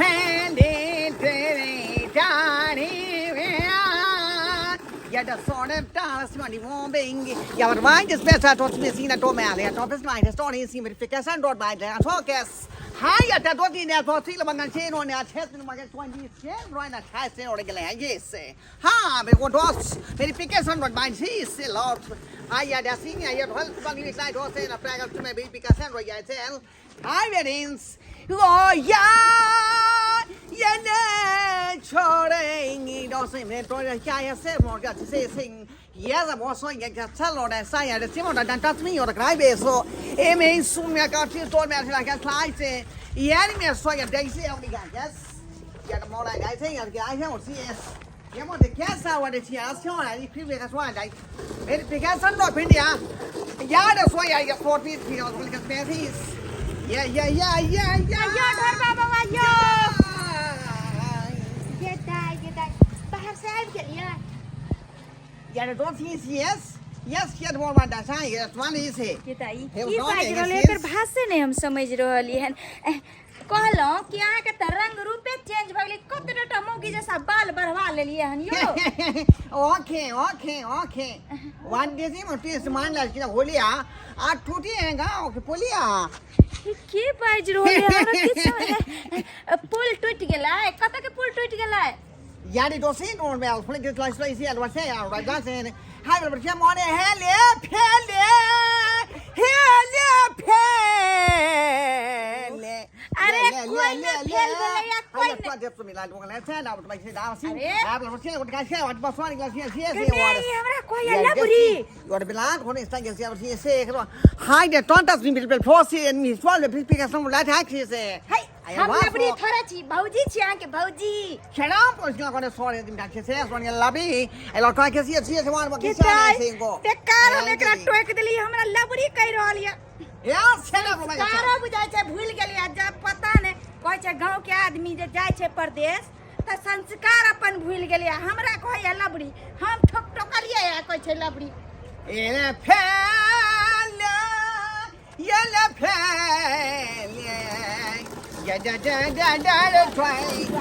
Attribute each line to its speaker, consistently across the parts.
Speaker 1: फैले तेरे जाने Ja, det sa det där som man i Bombing. Jag var vant spesa tot med sina då med alla. Jag tar mig det står i sin fick jag sen då med det. Så kes. Hej, jag tar då din jag på till man kan se någon jag test man kan så en se bra när jag ser och det glädje yes. Ha, men och då men fick jag sen då med sig lot. Hej, jag där singa jag höll på ni klart då sen att jag till mig fick jag sen då jag till. Hej, verins. Oh ja, jag छोड़ेंगी डोसे में तो क्या है से मोर का से सिंह ये सब वो सो ये क्या चलो ने सा यार से मोर डंटा मी और क्राई बेसो ए में सुन में का चीज तो में ऐसा क्या क्लाई से ये में सो ये देख से और क्या यस ये तो मोर आई से यार क्या है और सी एस ये मोर क्या सा वो दे छिया सो ना ये फिर का सो आई मेरे पिका सन नो पिंडिया यार सो यार ये फोर पीस भी और बोल के पैसे या या या या या
Speaker 2: यो ढोर बाबा यो ये दाइ ये दाइ बाहर से आबि गेलियै
Speaker 1: Yeah, don't see yes. Yes, yes, one one that's yes, one is he.
Speaker 2: के दाइ
Speaker 1: हे,
Speaker 2: की
Speaker 1: गाँव
Speaker 2: बाजि
Speaker 1: में
Speaker 2: रहल
Speaker 1: yes,
Speaker 2: एकर
Speaker 1: yes.
Speaker 2: भाषे नहि हम समझि रहलियै हन एह, कहलहुँ कि अहाँके तऽ रंग रूपे चेंज भऽ गेलै कते टा मौगी जैसा बाल बढ़वा लेलियै हन यो
Speaker 1: okay, okay, okay. One day see moti समान लाल की होलिया आ टूटी है गांव के पुलिया
Speaker 2: ई की बाजि रहल है हमरा किछु समझ नहि- पुल टूटि गेलै कतऽ के पुल टूटि गेलै
Speaker 1: यानी दोसी नोर में फुल के क्लास में इसी अलवा से यार राजा से हाय बराबर से मोने हेले फेले हेले फेले
Speaker 2: अरे कोई ने फेल भेलैया, कोई ने- अरे। नहीं, हमरा कोई लबरी। है हम लबरी थोड़े छी भौजी छी अहाँके भौजी के दाइ, बेकार हम एकरा टोकि देली हमरा लबरी कहि रहल यऽ कारो बुझाइ छै भूलि गेलियै जब पता नहि कहै छै गाँवके आदमी जे जाइ छै परदेश तऽ संस्कार अपन भूलि गेलियै हमरा कहैया लबरी हम ठोक टोकलियै आ कहै छै लबरी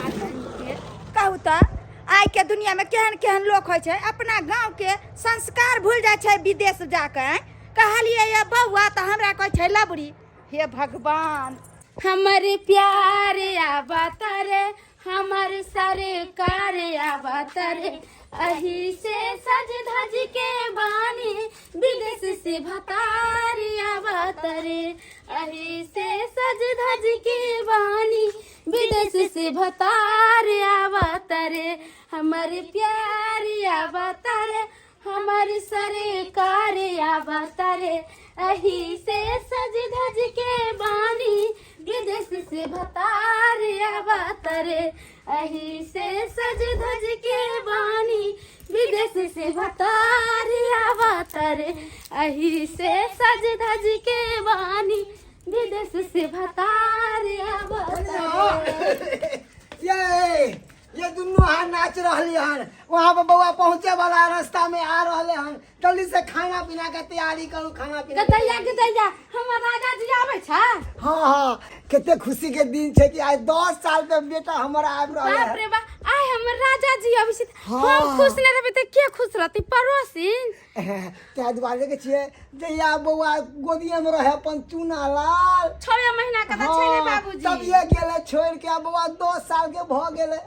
Speaker 2: कहू तऽ आइके दुनियामे केहन केहन लोक होइ छै अपना गाँवके संस्कार भूलि जाइ छै विदेश जाके आँय। कहलियै ये बौआ तऽ हमरा कहै छै लबरी हे भगवान
Speaker 3: हमर प्यार आवतरे हमर सरकार आवतरे अही से सज धज के बानी विदेश से भतार आवतरे अही से सज धज के बानी विदेश से भतार आवतरे हमर प्यार आवतरे हमर सरकार आवतरे अही से सज धज के बानी विदेश से भतार आवतरे अही से सज धज के बानी विदेश से भतार आवतरे अही से सज धज के बानी विदेश से भतार आवतरे
Speaker 4: ये ये दुनू हाथ नाच रहली हन वहाँ पर बउआ पहुँचे वाला रास्ता में आ रहले हन जल्दी से खाना पीना के तैयारी करू खाना पीना के
Speaker 3: गदैया गदैया हमर राजा जी आबै छै
Speaker 4: हाँ हाँ कते खुशी के दिन छै कि आइ 10 साल पे बेटा हमर आबि रहले
Speaker 3: बाप
Speaker 4: हन
Speaker 3: रे बा आइ हमर राजा जी अबै छै
Speaker 4: हाँ।
Speaker 3: हम खुश नहि रहबै तऽ के खुश रहतै पड़ोसी
Speaker 4: ताहि दुआरे देखै छियै जहिया बौआ गोदिये में रहे अपन चूना लाल
Speaker 3: 6 महीना के तऽ छै ने बाबूजी
Speaker 4: तब ये गेलै छोड़ि के आ बौआ 10 साल के भऽ गेलै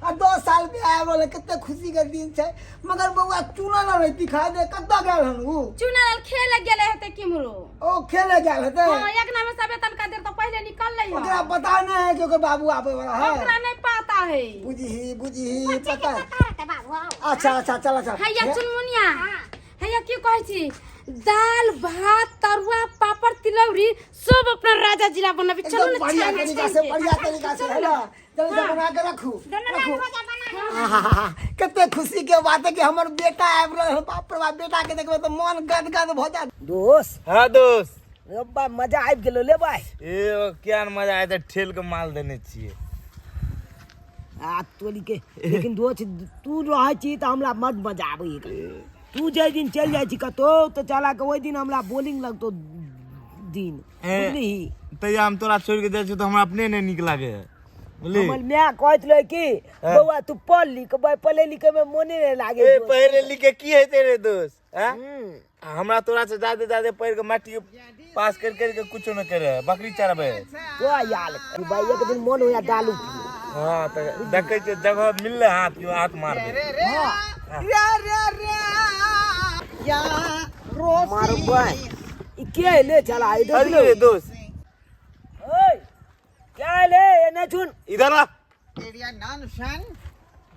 Speaker 4: आ 10 साल पे आबि रहलै कते खुशी के दिन छै मगर बौआ चूना लाल नहीं दिखाई दे कतऽ गेल हन उ
Speaker 3: चूना लाल खेले गेलै हेतै किम्हरो
Speaker 4: ओ खेले गेल हेतै
Speaker 3: हाँ एक नामे सबे तनका देर तऽ पहिले निकललै हँ
Speaker 4: ओकरा पता नहीं है कि ओकर बाबू आबे वाला है
Speaker 3: ओकरा नहि पता है
Speaker 4: बुझही बुझही पता अच्छा अच्छा चल अच्छा
Speaker 3: हैया चुनमुनिया हैया की कहै छी दाल भात तरुआ पापड़ तिलौरी सब अपना राजा जिला बनाबी चलो
Speaker 4: एकदम
Speaker 3: ने
Speaker 4: बढ़िया
Speaker 3: छानि
Speaker 4: तरीका
Speaker 3: छानि
Speaker 4: से
Speaker 3: के।
Speaker 4: बढ़िया तरीका से है ना जल्दी से बना के रखू रखू आहाहा, कते खुशी के बात है कि हमर बेटा आबि रहल है। बाप रे बाप बेटा के देखबै तऽ मन गदगद भऽ जायत
Speaker 5: दोस्त
Speaker 6: हाँ दोस्त
Speaker 5: रे बा मजा आबि गेलो ले भाई
Speaker 6: ए क्या मजा आय तऽ ठेल के माल देने छियै
Speaker 5: आ तोरी के लेकिन दोस्त तू रहै छी तऽ हमरा बड मजा आबै तू जाहि दिन चलि जाइ छी कतौ तऽ चला के ओहि दिन हमरा बोलिंग लगतौ दिन
Speaker 6: ए।
Speaker 5: बुझलिही
Speaker 6: तैया हम तोरा छोड़ि के जाइ छियौ तऽ हमरा अपने नहि नीक लागै है बुझली
Speaker 5: हमर माय कहैत रहे कि बौआ तू पढ़ लिख, भाई पढ़े लिखे में मोने नहीं लागे।
Speaker 6: ए पढ़े लिखे की हेतै रे दोस्त? हैं? आ हमरा तोरा से ज्यादा ज्यादा पढ़ के माटी पास कर कर के कुछो न करे, बकरी चराबे।
Speaker 5: तो यार भाई एक दिन मन होया दालू पिए।
Speaker 6: हाँ तो देखै छियै जगह मिलले हाथ क्यों हाथ मार दे।
Speaker 1: रे रे रे रे रे या
Speaker 5: मारो
Speaker 1: रोसी
Speaker 5: भाई ई के ले चला इधर
Speaker 6: अरे रे दोस्त
Speaker 5: ओए क्या ले एने छुन
Speaker 6: इधर आ।
Speaker 1: एरिया नान शन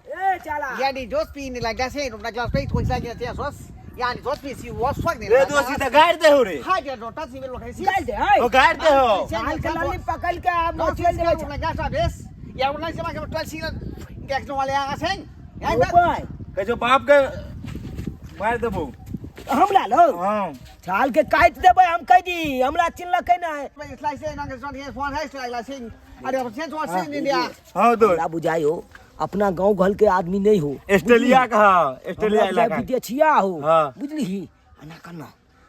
Speaker 5: ए चला
Speaker 1: या डी जोस पी ने लगा से रुपना क्लास पे कोई सा के सोस या नी जोस पी सी वो स्वग ने
Speaker 6: रे दोस्त इधर गाड़ दे हो रे।
Speaker 1: हां जे रोटा सी में लोटे सी
Speaker 5: निकाल दे हाय
Speaker 6: ओ गाड़ दे हो।
Speaker 5: हाल के लल्ली पकड़ के आप मचल दे
Speaker 1: रुपना क्लास बेस या उना से माके ट्वेल सी देखने वाले आ सेंग या
Speaker 5: ओ भाई
Speaker 6: कहै छौ बाप के मार देबो।
Speaker 5: हमरा लो
Speaker 6: हाँ
Speaker 5: छाल के काट देबै हम कह दी हमरा चिल्लकै ना
Speaker 1: स्लाइस से ना के सोन हे फोन है स्लाइस सिंह अरे अब से सोन सिंह इंडिया
Speaker 6: हाँ दोस्त
Speaker 5: हमरा बुझाइयो अपना गांव घर के आदमी नहीं हो,
Speaker 6: ऑस्ट्रेलिया का। हाँ ऑस्ट्रेलिया
Speaker 5: हमरा बुझाइ
Speaker 6: इलाका
Speaker 5: विदेशिया हो।
Speaker 6: हाँ।
Speaker 5: बुझली एना करना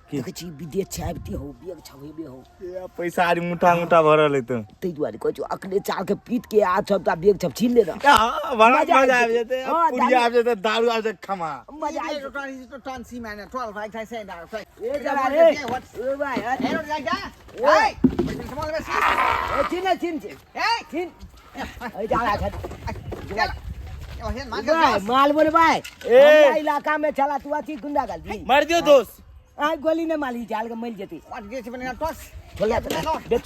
Speaker 5: देखै छी विदेश से आबिते हो बेग छबेबे हो।
Speaker 6: ए, पैसा आरी मुठा मुठा भरल है तो
Speaker 5: ताहि दुआरे कहै छौ अखने चाल के पीट के आ सबटा बेग सब छीन लेना।
Speaker 6: हाँ, बड़ा
Speaker 5: मजा
Speaker 6: मजा
Speaker 5: आबि
Speaker 6: आबि जेतै।
Speaker 5: हाँ,
Speaker 6: पुड़िया
Speaker 5: दारू-
Speaker 6: आबि जेतै, दारू आबि जेतै, खमा
Speaker 5: मजा आबि जेतै। ए जरा रे ए भाई ए ए, छीन छीन छीन छीन ए जा छत भाई माल बोले भाई
Speaker 6: ए।
Speaker 5: हमरा इलाका में चला तू अथी गुंडा गलती
Speaker 6: मार दियो दोस्त।
Speaker 5: आ गोली ने माली जाल के मर जेती। छोला देख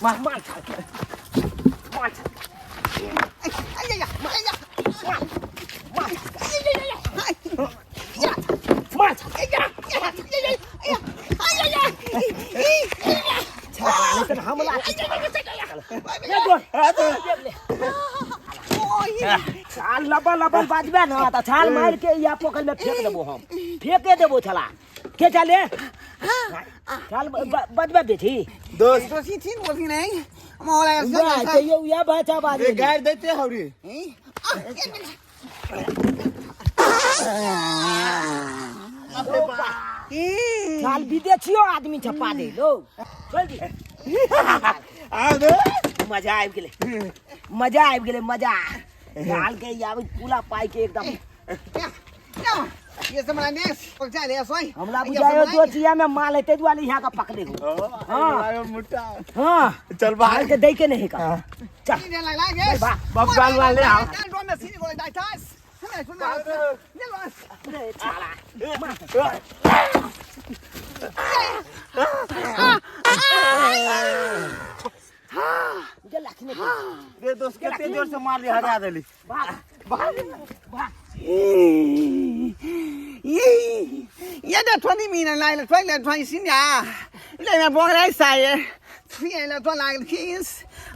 Speaker 5: मार मार छाल के मार छाल मार छाल छाल के हमला ए दोस्त छाल लबल लबल बाजबे ना त छाल मार के या पोखर में फेंक देबो, हम फेंके देबो छला के चले छाल बजबे बेटी
Speaker 6: दोस्त
Speaker 5: यो या बचा बाज
Speaker 6: ए गाड़ देते हो रे।
Speaker 5: छाल विदेशियो आदमी छपा दे लो चल दी।
Speaker 6: आ दे
Speaker 5: मजा आबि गेलै, मजा आबि गेलै, मजा छाल के आबै पूला पाइ के एकदम हमरा बुझायो दोचिया में माल है, ताहि दुआरे यहाँ का पकड़े हो। हाँ।
Speaker 6: मुठा
Speaker 5: हाँ
Speaker 6: चल बाहर
Speaker 5: के दै के नहीं का चल
Speaker 6: बाप गाल वाल ले आओ।
Speaker 5: छाला गेलखिन
Speaker 6: रे दोस्त कते जोर से मार हगा देली।
Speaker 5: भाग भाग भाग
Speaker 1: ये तो थोड़ी मीना लाइल थोड़ी ले थोड़ी सिन्या ले मैं बोल रहा है ये ले तो लाइल किस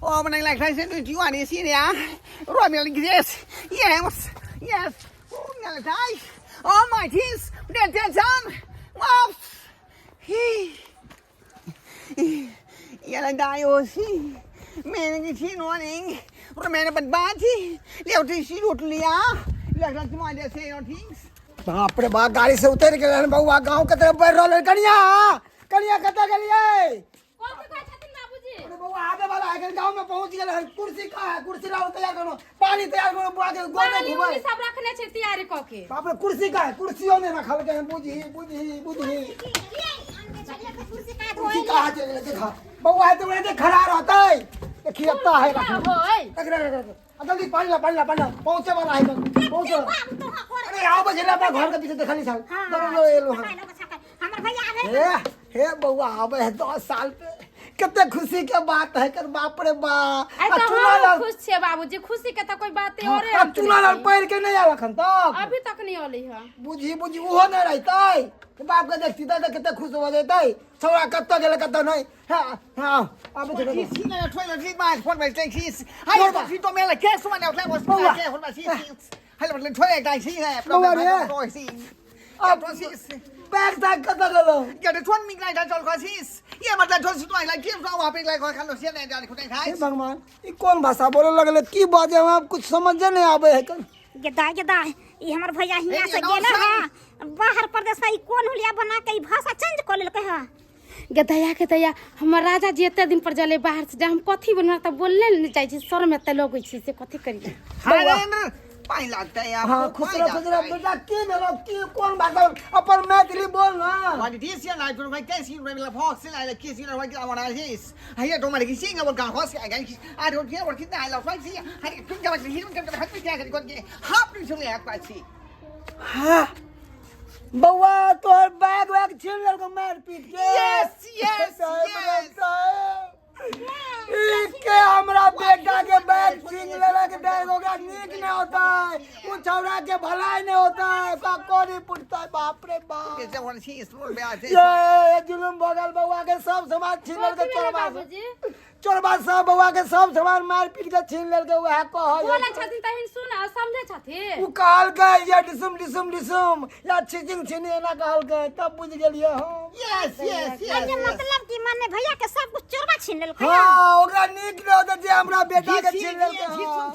Speaker 1: ओ मन लाइल थोड़ी से जीवा नहीं सिन्या रो मेल ग्रेस यस यस ओ मेल दाई ओ my things they they जान वाव ही ये ले दायो सी मैंने किसी नोनिंग और मैंने बदबाजी ले उठी सी रोट लिया लग रहा है से थिंग्स।
Speaker 4: बाप रे बाप गाड़ी से उतर गेल बउआ गांव के तरफ बढ़ रहल। कनिया कनिया कतऽ गेलियै?
Speaker 3: कथी कहै छथिन बाबूजी?
Speaker 4: अरे बउआ आबे वाला है, गांव में पहुंच गेल हन। कुर्सी कहाँ है? कुर्सी लाओ तैयार करो, पानी तैयार करो, बुआ के गोड़ में
Speaker 3: पानी
Speaker 4: घुमाए।
Speaker 3: उनी सब रखने छै तैयारी कऽ के।
Speaker 4: बाप रे कुर्सी कहाँ है? कुर्सियों ने रखल के बुझी बुझी बुझी कुर्सी कहाँ चल गेलै? देखा बउआ है तो वैसे खड़ा रहतै। देखिए अब है रखल।
Speaker 3: होय
Speaker 4: रख रख रख रख। जल्दी पानी ला पानी ला पानी ला, पहुंचे वाला है बस, पहुंचे। अरे आओ बस अपना घर के पीछे देखली साल लो लो एलो। हां
Speaker 2: हमर भैया आबे
Speaker 4: हे हे बउआ आबे है 10 साल पे, कितने खुशी के बात है कर। बाप रे बाप
Speaker 3: आइ
Speaker 4: आ
Speaker 3: तऽ
Speaker 4: चूना
Speaker 3: हम
Speaker 4: लाल
Speaker 3: खुश छियै बाबूजी, खुशी के तऽ कोई बाते औरे
Speaker 4: आ
Speaker 3: हम
Speaker 4: चूना लाल पैर के नहीं आयल अखन तक,
Speaker 3: अभी तक नहीं अलै हँ।
Speaker 4: बुझी बुझी उहो नहीं रहतै बाप के देखती त कते खुश हो जैतै। छौड़ा कतऽ गेलै कतऽ नहीं। हाँ हाँ आबै छै बैग तैग कतऽ गेलौ? हे भगवान ई कोन भाषा बोले लगले, की बाजे हम कुछ समझे नहीं आबे है।
Speaker 2: गेदा गेदा ई हमर भैया हियां से गेल हँ बाहर पर परदेश ई कोन हुलिया बना के ई भाषा चेंज कऽ लेलकै हँ।
Speaker 3: गे दया के दया, हमर राजा जी एते दिन पर जले बाहर से, जे हम कथी बनवा त बोलले ने जाइ छी, शर्म एते लगै छी, से कथी करिए।
Speaker 1: हरेंद्र पाई लगता है
Speaker 4: हाँ,
Speaker 1: आपको।
Speaker 4: खुश रहो, खुश रहो बेटा। की भेलो, की कोन बात है? अपन मैथिली बोल ना।
Speaker 1: What it is here, like, right there, see, right, like, like, kiss, you know, like, I want to his. I hear, don't mind, seeing our gun, horse, I I don't care what I love, right here. I think I was here, hop into the I see.
Speaker 4: हाँ बउआ, तोहर bag वैग छीन लेलको मार पीट के?
Speaker 1: Yes, yes,
Speaker 4: साहेब रे
Speaker 1: yes.
Speaker 4: साहेब, ई के हमरा बेटा के बैग छीन लेलक। बैग ओकरा नीक नहीं होता है, उ छौड़ा के भलाई नहीं होता है, का कोरी पुटता है, बाप रे बाप।
Speaker 1: Is that what he is?
Speaker 4: ये जुलुम भऽ गेल बउआ के, सब सामान छीन लेलकै।
Speaker 3: कथी भेलै
Speaker 4: चोरबा
Speaker 3: बाबूजी?
Speaker 4: चोरबा सब बउआ के सब सामान मार पीट के छीन लेलकै, वएह कहै।
Speaker 3: बोलै छथिन तहिन सुन समझै छथिन।
Speaker 4: उ कहलकै ये डिसुम डिसुम डिसुम या छिचिंग छिनी, एना कहलकै तब बुझि गेलियै हम।
Speaker 1: Yes.
Speaker 2: अरे
Speaker 1: yes.
Speaker 2: मतलब कि माने भैया के सब कुछ चोरबा छीन लेलकै?
Speaker 4: हाँ, ओकरा नीक नहि होतै जे हमरा बेटा के छीन लेलकै। हाँ।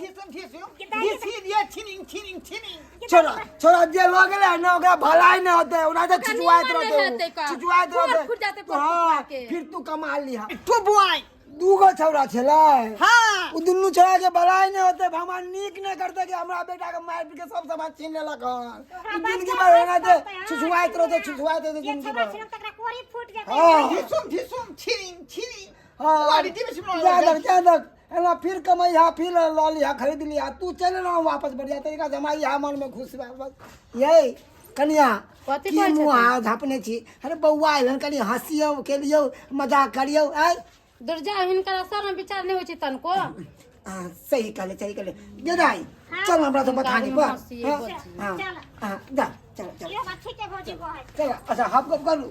Speaker 4: छोरा छोरा जे लऽ गेलै ने, ओकरा भलाई नहि होतै, ओना तऽ
Speaker 3: ओकरा
Speaker 4: चुचुआइत
Speaker 3: निमन नहि
Speaker 4: रहतै
Speaker 3: हेतै
Speaker 4: उ,
Speaker 3: का।
Speaker 4: चुचुआइत
Speaker 3: फूट
Speaker 4: रहतै।
Speaker 3: फूट जेतै फूट
Speaker 4: हाँ
Speaker 3: फूट के।
Speaker 4: फिर तू कमा लिहा।
Speaker 1: Two boy.
Speaker 4: दूगो छौड़ा छलै।
Speaker 1: हाँ।
Speaker 4: उ दुनू छौड़ा के भलाई नहि होतै, भगवान नीक नहि करतै कि हमरा बेटा के मारि पीट के सब सामान छीन लेलक हन। उ जिंदगी भर एना जे चुचुआइत रहतै, चुचुआइत रहतै
Speaker 2: जे
Speaker 4: जिंदगी
Speaker 2: छोरा
Speaker 4: भर।
Speaker 2: छीन तकरा कोरी फूट जेतै।
Speaker 4: हाँ।
Speaker 1: Disum, disum, chilling, chilling.
Speaker 4: हाँ। जा दक, जा दक, एना फिर कमैहा, फिर लऽ लिहा, खरीद लिहा। तू चलि ना वापस, बढ़िया तरीका से हमरा इहा मन में खुश बा बस। ये कनिया,
Speaker 3: कथी
Speaker 4: की
Speaker 3: कहै
Speaker 4: मुँह
Speaker 3: छथिन?
Speaker 4: हाथ झाँपने छी? अरे बौआ अयलन, कनि हँसियौ खेलियौ मजाक करियौ आय।
Speaker 3: दुर्जा, हिनकर असर विचार नहि होइ छै तनको।
Speaker 4: हाँ, सही कहले, सही कहले। गेदाई, चल हमरा तो बथानी पर।
Speaker 3: हँसिए
Speaker 4: हाँ,
Speaker 3: बजिए।
Speaker 4: हाँ,
Speaker 2: चल।
Speaker 4: हाँ, जा, चल चल।
Speaker 2: इहो बात ठीके भौजी कहै।
Speaker 4: चल, अच्छा हप गप करू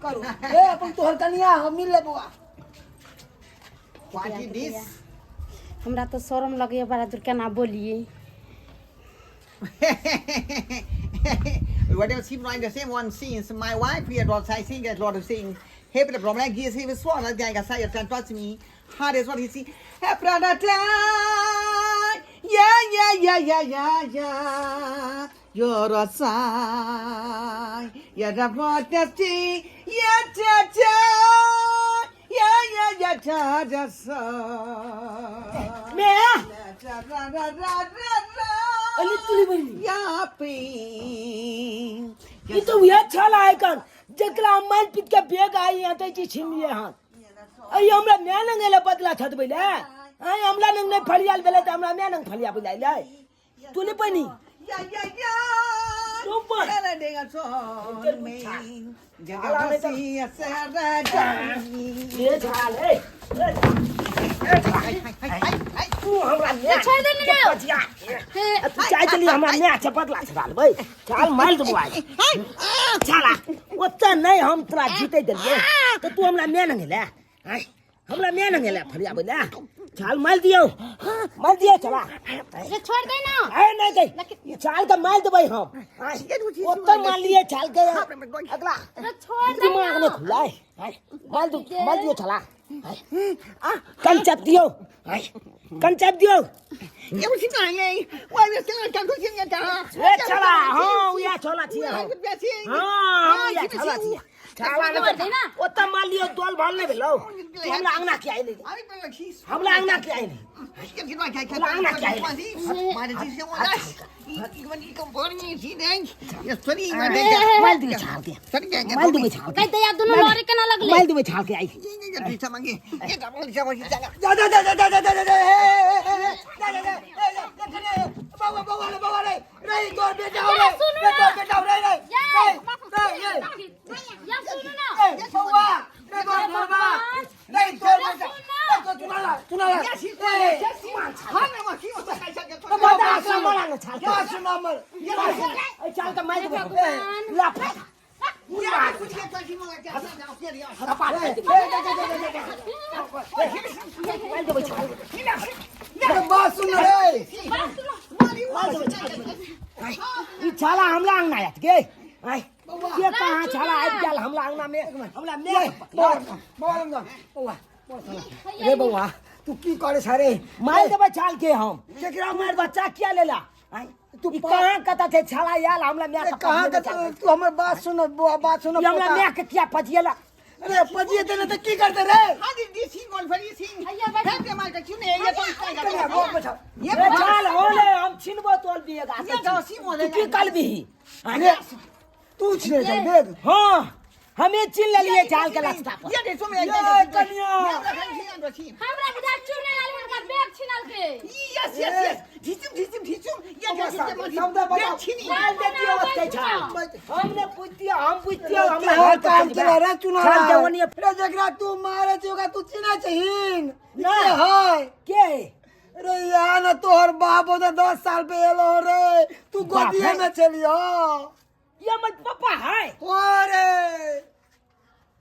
Speaker 4: करू। ए अपन तोहर कनिया हम मिल ले बौआ।
Speaker 1: What is this?
Speaker 3: हमरा तऽ शरम लगैया बड़ा दूर, केना बोलिए।
Speaker 1: Whatever she write the same one since my wife here was I think a lot of things. Hey, but the problem is he was one guy I say can't touch me. How is what he see? Hey, brother, yeah, yeah, yeah, yeah, yeah, yeah. You're a sign. Yeah, the protesting. Yeah, yeah, yeah. Yeah, yeah, yeah, yeah, yeah,
Speaker 5: may
Speaker 1: ra, ra, ra, ra, ra.
Speaker 5: Ali तुली बहिनी।
Speaker 1: या प्रेम।
Speaker 5: ई तो उहे छल icon जकरा हम मारि पीट के बेग आई यहाँ तै छीन लिए हन। अइ हमरा माय लंग एले बदला छतबै ले। आइ हमरा लंग नहि फरियाल भेलै तऽ हमरा माय लंग फरिया बुझाइले तुली बहिनी।
Speaker 1: या या या।
Speaker 5: चुप।
Speaker 1: ला देगा सोन में
Speaker 5: झाला नहीं तो-
Speaker 1: जगह सरा जानी।
Speaker 5: ए झाल, ए ए, तू हमरा माय
Speaker 3: छोड़ि दे ने।
Speaker 5: के बचिया।
Speaker 3: हे।
Speaker 5: तू चाहे चली हमरा माय छै बदला छड़ालबै, चाल मारि देबौ आइ। छाला ओते नहि हम तोरा जीते देलियै तऽ तू हमरा माय लंग एले आइ, हमरा माय लंग एले फरियाबै ले। चाल मारि दियौ, मारि दियौ चला।
Speaker 3: रे छोड़ दे ना।
Speaker 5: ए नहीं दे, चाल के मारि देबै हम। ओते मारलियै चाल के अगला
Speaker 3: रे छोड़ दे।
Speaker 5: दिमाग नहीं खुला है। मार दो, मार दियो छला। कन चाप दियो, कन चाप दियो।
Speaker 1: ये उसी ना ये वो ये से का कुछ नहीं था।
Speaker 5: ए छला, हाँ उया छला छियै हम। हाँ हम उया छला छियै। छला
Speaker 3: छोड़ दे ना।
Speaker 5: ओते मारलियो दोल भल नहीं भेलौ। तू हमरा अंगना के आइले, हमरा अंगना के आइले। मार दियो छाल के, मार देबै छाल के।
Speaker 3: कह दे या दुनू लड़े केना लगले।
Speaker 5: मार देबै छाल के आई।
Speaker 4: जा जा जा जा जा जा जा जा, ए ए ए ए, जा जा जा, ए जा जा, बउआ बउआ रे, बउआ रे, रे तोर बेटा हो रे।
Speaker 3: सुनू
Speaker 4: रे
Speaker 3: ना।
Speaker 4: तोर बेटा हो रे, रे
Speaker 3: या।
Speaker 4: रे रे
Speaker 3: या सुनू ना।
Speaker 4: ए बउआ रे, तोर बउआ रे, तोर बेटा रे, तोर चुना ला, चुना ला। ए
Speaker 5: बता सुन ना छाल के।
Speaker 4: सुन अमर।
Speaker 5: ए चाल के मार देबै हम। ला फाटा।
Speaker 4: ए ए, जा जा जा जा जा।
Speaker 5: मार देबै छाल।
Speaker 4: अरे बात सुन रे।
Speaker 5: मार देबै छाल। ई छाला हमरा अंगना आयत गे। आय के कहाँ छाला आबि गेल हमरा अंगना में, हमरा
Speaker 4: ये
Speaker 5: में।
Speaker 4: बउआ, बउआ लग जा, बउआ रे, बउआ तू की करे छ रे?
Speaker 5: मार देबै छाल के हम।
Speaker 4: केकरा
Speaker 5: हमर बच्चा किया लेला? आय
Speaker 4: तू
Speaker 5: ई कहाँ कतऽ छै छाला आयल हमरा माय
Speaker 4: अरे
Speaker 5: के
Speaker 4: कहाँ
Speaker 5: पजिएले
Speaker 4: के
Speaker 5: चल।
Speaker 4: तू हमर बात सुन बुआ बात सुन
Speaker 5: ई हमरा
Speaker 4: पोता।
Speaker 5: माय के किया पजिएला
Speaker 4: अरे पजिए देने तो की करते रे
Speaker 1: हाँ दीदी सिंह गोल फरी सिंह
Speaker 3: हैया बैठ।
Speaker 1: फेंक दे मार के क्यों नहीं ये तो इसका
Speaker 4: कनिया गोर बैठा
Speaker 1: ये
Speaker 5: ए चल होले हम छिनबो तोल बिएगा
Speaker 1: ये तो सिंह होले
Speaker 5: तू की करबिही
Speaker 4: अरे तू छिने चल बेग
Speaker 5: हाँ हमें चिन लेलिए चाल के रास्ता पर
Speaker 1: ये देखो मैं
Speaker 4: ये कनिया।
Speaker 3: हमरा बुझा चुने लाल हुनका बैग छिनल के
Speaker 1: यस यस यस ढिचुम ढिचुम ढिचुम ये
Speaker 4: समझा बताओ।
Speaker 1: छिनी
Speaker 5: माल देतियो ओते छाल हमने पूछतियो हम पूछतियो हमरा
Speaker 4: हमरा
Speaker 5: घर पर
Speaker 4: काम केला रे चुना
Speaker 5: चल जवनिया
Speaker 4: रे जकरा तू मारे छी ओकरा तू चिन्है छहीन
Speaker 5: ना।
Speaker 4: के है
Speaker 5: के
Speaker 4: रे यहाँ न तोहर बाप ओते 10 साल पे एलो रे तू
Speaker 5: बाप
Speaker 4: गोदिए
Speaker 5: रे।
Speaker 4: में चलियो
Speaker 5: ये हमर पापा है
Speaker 4: अरे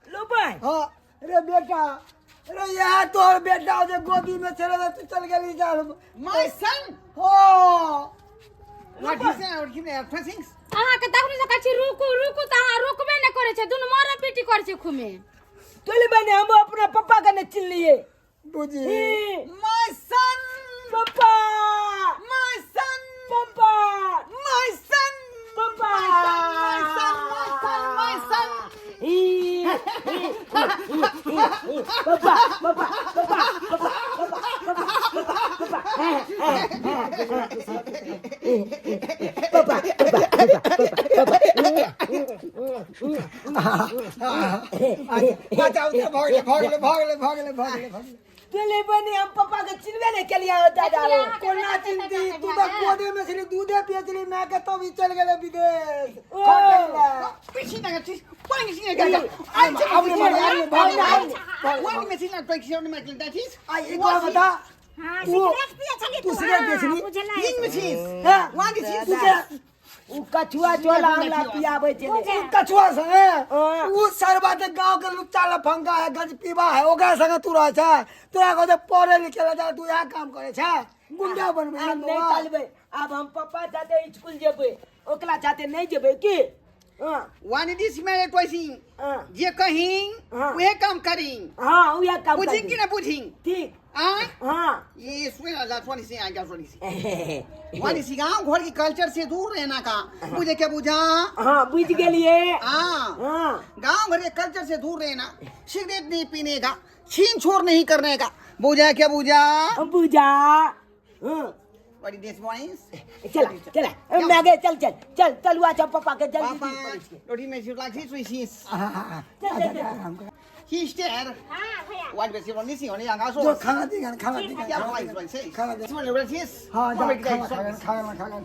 Speaker 5: लो भाई
Speaker 4: हाँ रे बेटा रे यहाँ तोहर बेटा जे गोदी में चले रे तू चल गेली जाल
Speaker 1: माय सन
Speaker 4: हो
Speaker 1: what is और की ने थिंग्स
Speaker 3: अहाँके तखने से कहै छी रुकू रुकू तऽ अहाँ रुकबे नहि करै छै दुनू मारा पीटी करै छै खूमे
Speaker 5: तोले बने हम अपना पप्पा के ने चिन लिए
Speaker 4: बुझी
Speaker 1: my son
Speaker 5: papa
Speaker 1: my son
Speaker 5: papa
Speaker 1: my son
Speaker 5: papa
Speaker 1: my son my son my son
Speaker 5: ई, ई, ई, ई, ई, पापा पापा पापा पापा पापा पापा पापा पापा
Speaker 4: अच्छा अच्छा भऽ गेलै भऽ गेलै भऽ गेलै भऽ गेलै भऽ गेलै भऽ गेलै
Speaker 5: तोले बने हम पापा के चिन्हबे नहीं केलिए हो दादा
Speaker 3: देखलियै अहाँके
Speaker 4: कोना
Speaker 3: बेटा
Speaker 4: चिन्ती
Speaker 3: कैसा
Speaker 4: तू
Speaker 3: भए
Speaker 4: तऽ
Speaker 3: गेल?
Speaker 4: गोदे में छली दूधे पिए छली माय के तब ई चल गेलै विदेश
Speaker 5: ओ।
Speaker 4: खटै लए।
Speaker 1: पीछे ना चीज पानी से जा
Speaker 4: आब ने मारे, आब ने, भाग ने, आब ने।
Speaker 1: वन में से ना ट्रैक से में that is
Speaker 4: आ एक बार बता
Speaker 2: हाँ
Speaker 4: तू-
Speaker 2: सिगरेट पिए छली
Speaker 4: तू सिगरेट पिए छली?
Speaker 2: बुझलै
Speaker 1: तीन में चीज
Speaker 4: हैं?
Speaker 1: वन चीज
Speaker 4: तू के
Speaker 5: उ कछुआ चोला हमरा पियाबै छलै
Speaker 4: उ कछुआ संगे
Speaker 5: हाँ।
Speaker 4: उ सरबा के गांव के लुच्चा लफंगा है गज पीबा है ओकरा संगे तू रह छै तोरा कहै छै पढ़े लिखे ला जा तू इएह काम करे छै गुंडा बनबै
Speaker 5: आब नहीं चलबै आब हम पप्पा साथे स्कूल जेबै ओकरा साथे नहीं जेबै की हाँ
Speaker 1: वन this में ट्वाइसिंग
Speaker 5: हाँ
Speaker 1: जे कहीं
Speaker 5: हाँ।
Speaker 1: वह काम करी
Speaker 5: हाँ उहे काम
Speaker 1: बुझिंग
Speaker 5: करबै।
Speaker 1: कि ना बुझिंग
Speaker 5: ठीक
Speaker 1: आ
Speaker 5: हाँ
Speaker 1: ये सुन ला सोनी से आ गया सोनी से वानी सी गांव घर की कल्चर से दूर रहना का बुझे क्या बुझा
Speaker 5: हाँ बुझ गेलिए
Speaker 1: हाँ
Speaker 5: हाँ
Speaker 1: गांव घर के कल्चर से दूर रहना, सिगरेट नहीं पीने का, छीन छोर नहीं करने का, बुझा क्या बुझा?
Speaker 5: बुझा हाँ
Speaker 1: बड़ी देश बॉयज
Speaker 5: चला चला मैं गए चल चल चल चल हुआ चल पापा के जल्दी
Speaker 1: पापा रोटी में शिवला छी सुई छी
Speaker 5: चल चल चल
Speaker 1: सिस्टर
Speaker 2: हाँ भैया
Speaker 1: वन बेसी रोनी सी होने आंगा सो
Speaker 4: जो खाना दी खाना दी
Speaker 1: क्या भाई सुई से
Speaker 4: खाना दे।
Speaker 1: सुन ले चीज
Speaker 4: हाँ जा खाना खाना खाना खाना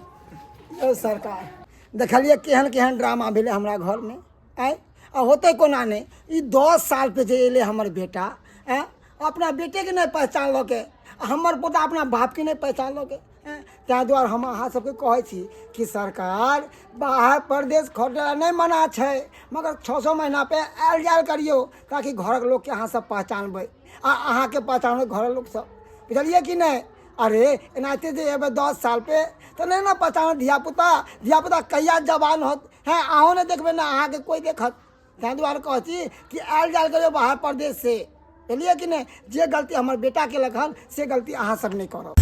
Speaker 4: यौ सरकार देखलियै केहन केहन ड्रामा भेलै हमरा घरमे आँय आ होतै कोना नहि ई 10 साल पे जे एलै हमर बेटा आँय अपना बेटेके नहि पहचानलकै आ हमर पोता अपना बापके नहि पहचानलकै आँय ताहि दुआरे हम अहाँ सबके कहै छी कि सरकार बाहर परदेश खटै लए नहि मना छै मगर 6 6 महीना पे आयल जायल करियौ ताकि घरक लोकके अहाँ सब पहचानबै आ अहाँके पहचानबै घरक लोकसब बुझलियै कि नहि अरे एनाहिते जे एबै 10 साल पे तऽ नहि ने पहचानत धियापुता धियापुता कहिया जवान होत हैं अहूँ नहि देखबै ने अहाँके कोइ देखत ताहि दुआरे कहै छी कि आयल जायल करियौ बाहर परदेश से बुझलियै कि नहि जे गलती हमर बेटा केलक हन से गलती अहाँ सब नहि करब।